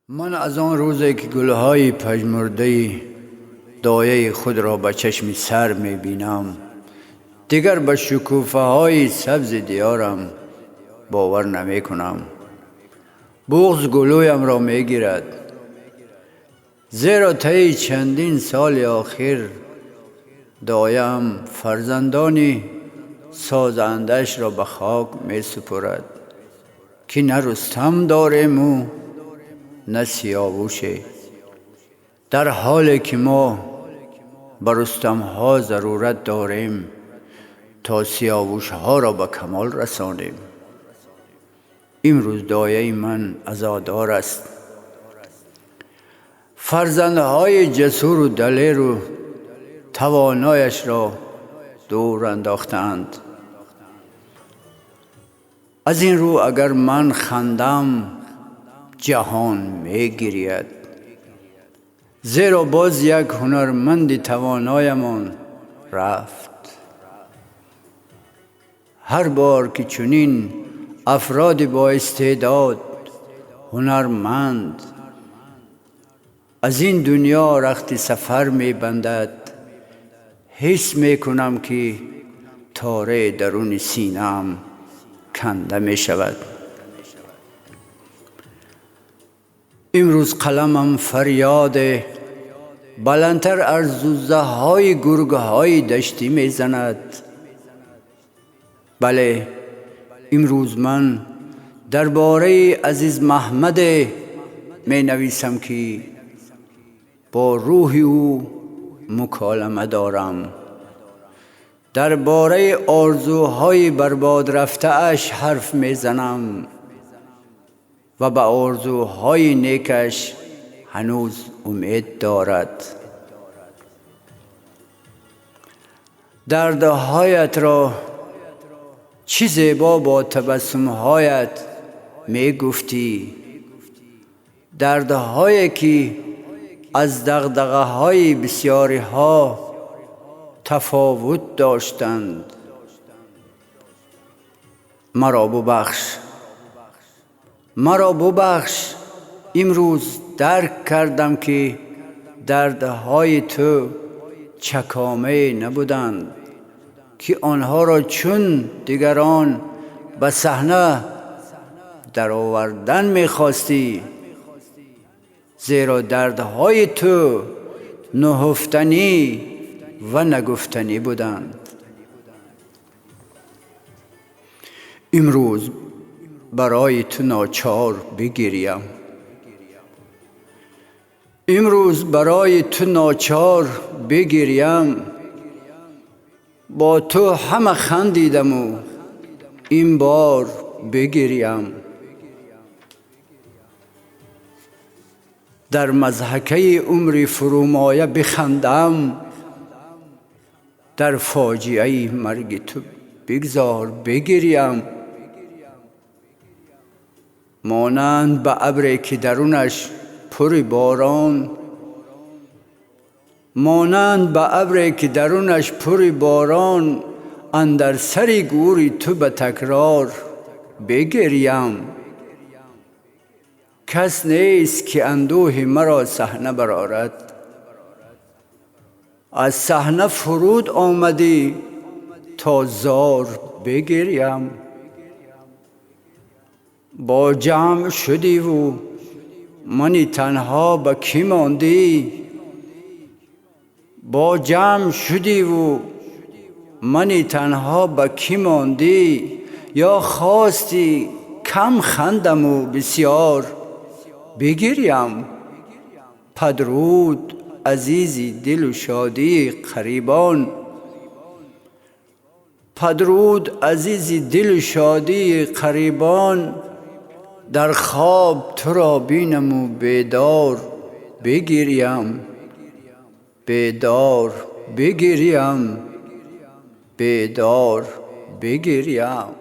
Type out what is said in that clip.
Ман аз он рӯзе ки гулҳои пажмурдаи дояи худро ба чашми сар мебинам, дигар ба шукуфаҳои сабзи диёрам бовар намекунам. Буғз гулӯямро мегирад, зеро таи чандин соли охир дояам фарзандони созандаашро ба хок месупорад, ки на Рустам дорему на Сиёвуше, дар ҳоле ки мо ба Рустамҳо зарурат дорем, то Сиёвушҳоро ба камол расонем. Имрӯз дояи ман азодор аст. Фарзандҳои ҷасуру далеру тавонояшро дур андохтаанд. Аз ин рӯ агар ман хандам, ҷаҳон мегирияд, зеро боз як ҳунарманди тавоноямон рафт. Ҳар бор ки чунин афроди боистеъдод, ҳунарманд аз ин дунё рахти сафар мебандад, ҳис мекунам, ки тораи даруни синаам канда мешавад. Имрӯз қаламам фарёде баландтар аз зуззаҳои гургҳои даштӣ мезанад. Бале, имрӯз ман дар бораи Азиз Маҳмаде менависам, ки бо рӯҳи ӯ муколама дорам, дар бораи орзуҳои барбод рафтааш ҳарф мезанам ва ба орзуҳои некаш ҳанӯз умед дорад. Дардҳоятро чӣ зебо бо табассумҳоят мегуфтӣ, дардҳое ки аз дағдағаҳои бисёриҳо тафовут доштанд. Маро бубахш, маро бубахш. Имрӯз дарк кардам, ки дардҳои ту чакомае набуданд, ки онҳоро чун дигарон ба саҳна даровардан мехостӣ, зеро дардҳои ту нуҳуфтанӣ ва нагуфтанӣ буданд. Имрӯз барои ту ночор бигирям. Имрӯз барои ту ночор бигирям. Бо ту ҳама хандидаму ин бор бигирям. Дар мазҳакаи умри фурӯмоя бихандам, дар фоҷиаи марги ту бигзор бигирям. Монанд ба абре ки дарунаш пури борон, монанд ба абре ки дарунаш пури борон, андар сари гӯри ту ба такрор бигирям. Кас нест ки андӯҳи маро саҳна барорад. Аз саҳна фуруд омадӣ то зор бигирям. Бо ҷамъ шудиву мани танҳо ба кӣ мондӣ? Бо ҷамъ шудиву мани танҳо ба кӣ мондӣ? Ё хостӣ кам хандаму бисёр бигирям? Падруд, азизи дилу шодии қарибон. Падруд, азизи дилу шодии қарибон. Дар хоб туро бинаму бедор бигирям, бедор бигирям, бедор бигирям.